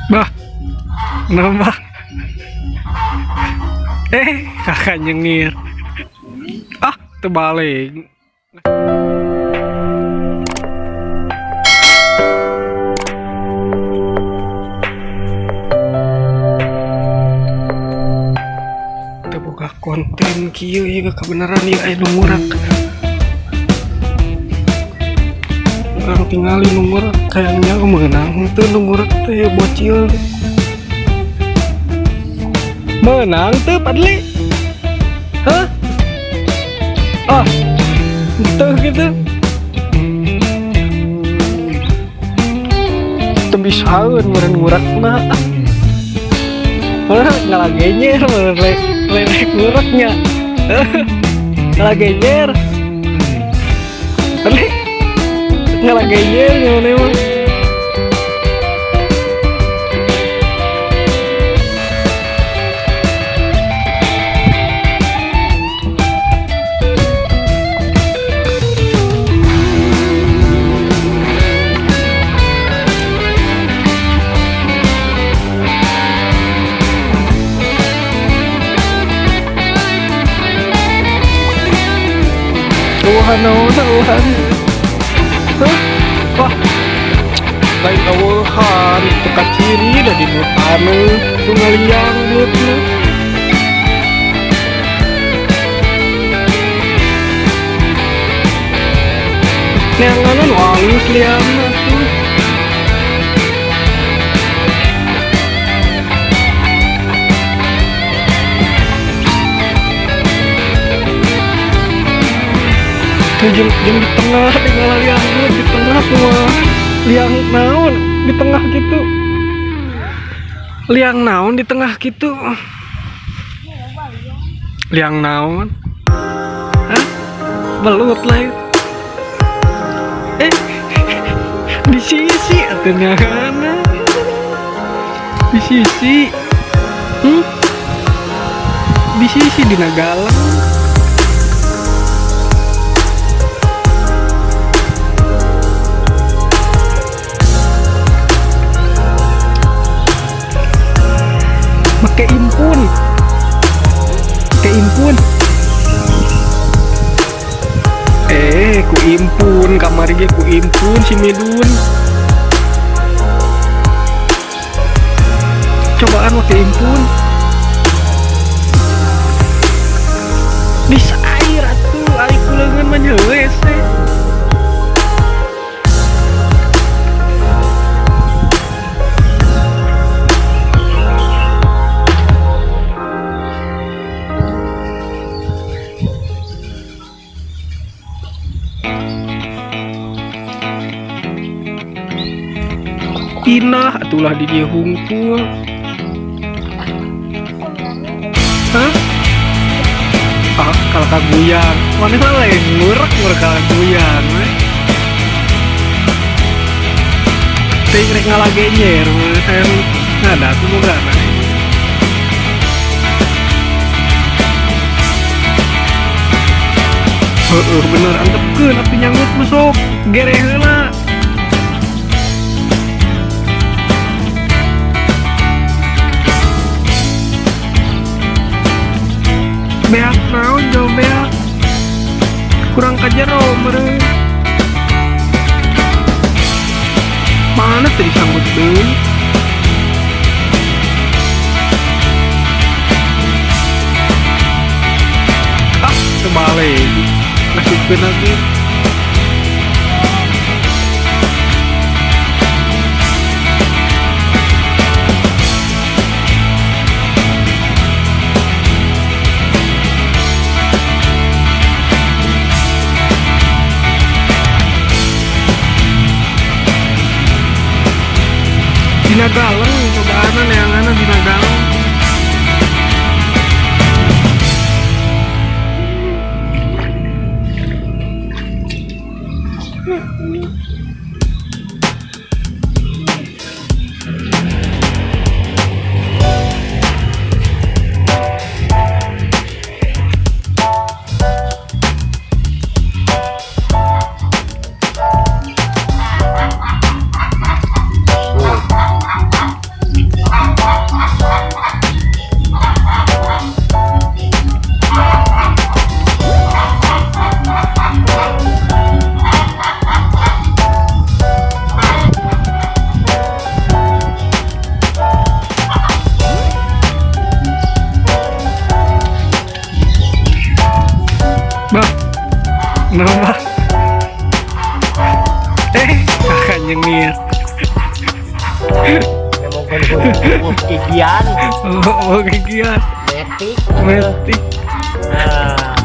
Bah, nambah. Eh, kakak nyengir. Ah, terbalik. Terbuka konten kieu ieu kebenaran ieu aya nu ngurak. Urang tingali nu ngurak kayaknya meunang henteu nu ngurak teh bocil. Meunang teu Padli? Hah? Ah, henteu kitu. Teu bisaeun meureun ngurakna. Hah, ngalagenyer meureun rek nguraknya. Ngalagenyer. Padli. Ngalagenyer gimana emang? Eueuhan naon eueuhan. Hah? Wah. Lain eueuhan, teu kaciri da di nu taneuh, nu ngaliang beutna. Neanganna nu alus liangna tuh. Tuh jeung jeung di tengah tinggal liang di tengah kumaha. Liang naon di tengah gitu. Liang naon di tengah gitu. Liang naon? Hah? Belut lah. Eh, di sisi atuh neanganna. Di sisi. Hmm? Di sisi dina galang. Make impun. Make impun. Eh, ku impun kamari ge ku impun si Midun. Cobaan make impun. Di air atuh, ari ku leungeun mah nya hese. Pindah atulah di dieu hungkul. Hah? Ah, kalau kaguyang. Mana mah lain ngurak ngurak kaguyang we. Teuing rek ngalagenyer we hayang ngadak boga na. Heeh, bener antepkeun atuh nyangut mah sok. Gereh heula. Beak naon jauh beak. Kurang ka jero meureun. Mana teu disanggut deui. Ah, terbalik. Ngasupkeun lagi. Dina galeng cobaanna neanganna dina galeng. Gigian. Oh, gigian. Metik. Metik. Nah.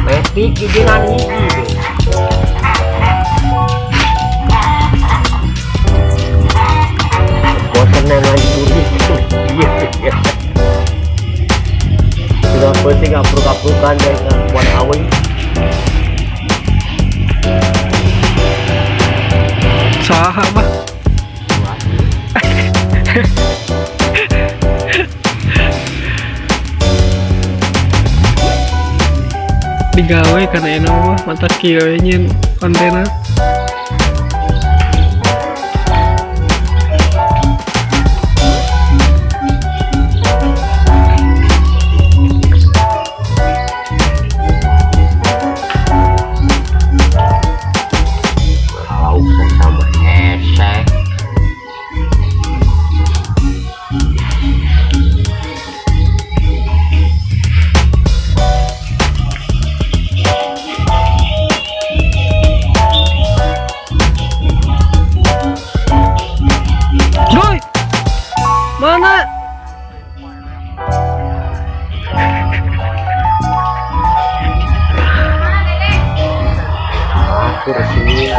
Metik gigian hiji. Bosan lagi curi. Iya. Sudah penting apruk-aprukan dari buat awi. Saha bah? Digawe karena ini mah mata kieu we nyieun kontenna. Lauk sama esek. Doi! Mana? Aku resmi.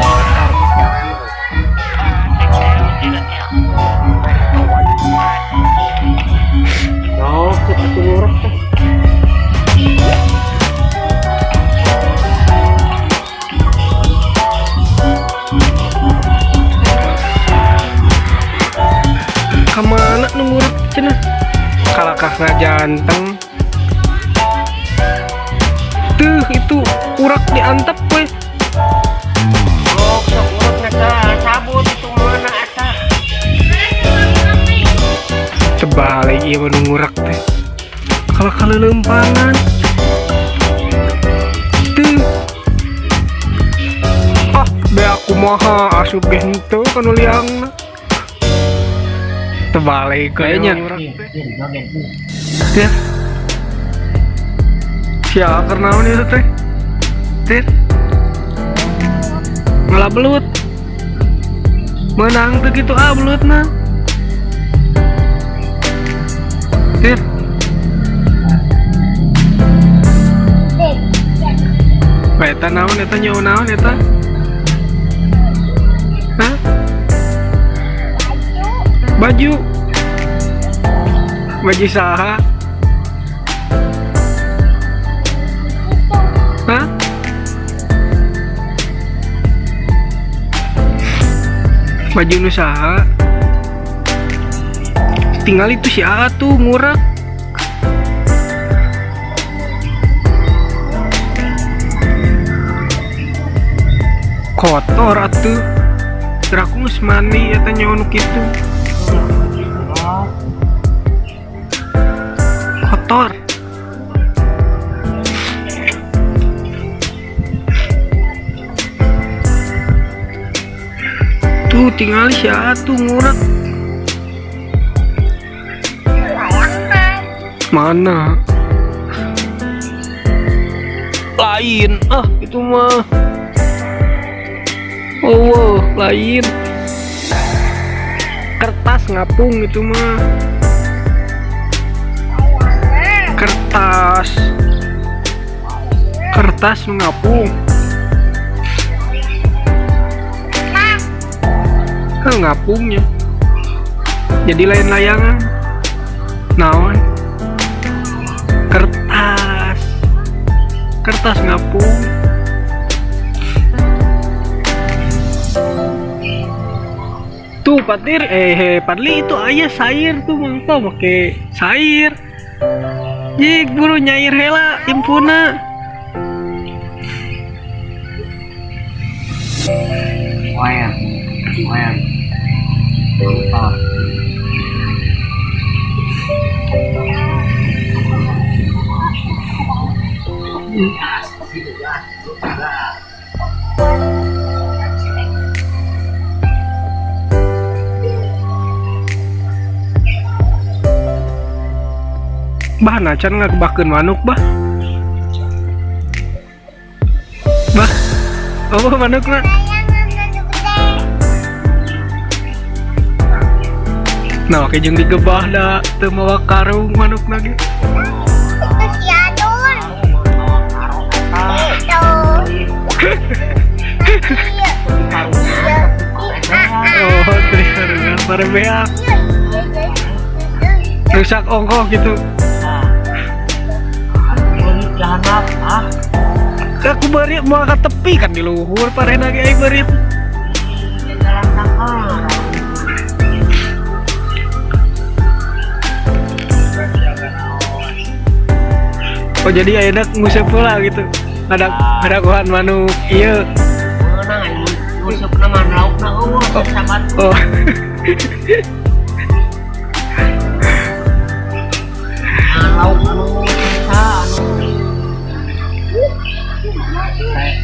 Oh, kita tunggu teh. Kamana nu ngurek cenah? Kalakahna janteng. Tuh itu urak diantep we. Oh, sok urut teh cabut itu mana eta? Terbalik ieu mah nu ngurak teh. Kalakah leuleumpangan. Tuh. Ah, beak kumaha asup ge henteu kana liangna. Terbalik kayaknya. Ya. Siapa keur naon itu teh? Tir. Ngalah belut. Menang tuh gitu ah belutna. Tir. Wah, eta naon eta nyawa naon eta? Hah? Baju. Baju saha? Hah? Baju nu saha? Tinggal itu si A tuh ngurek. Kotor atuh. Teraku geus mandi eta nyawa nu kitu. Kotor. Tuh tinggal si A tuh ngurek. Mana? Lain. Ah, itu mah. Oh, wow, lain. Kertas ngapung itu mah. Kertas. Kertas mengapung. Hah, ngapungnya. Jadi lain layangan. Naon? Kertas. Kertas ngapung. Tuh Patir, Padli itu ayah sayur tuh mangta make sayur. Jik buru nyair hela impuna. Wayang, wayang. Lupa. Bah, nacan ngagebakeun manuk, bah. Bah, apa manukna? Nah, oke jeung digebah da teu mawa karung manukna ge. Itu si Adul. Itu. Iya. Oh, teu karungan pare beak. Rusak ongkoh gitu. Jahanap ah. Aku beurit moal ka tepi kan di luhur parena ge ai beurit. Jalan tangkal. Oh, jadi ayeuna nguseup heula gitu. Ada ada manuk ieu. Meunang aing ngusupna mah laukna euweuh sabat. Oh. Nah, lauk anu sa anu. Eh,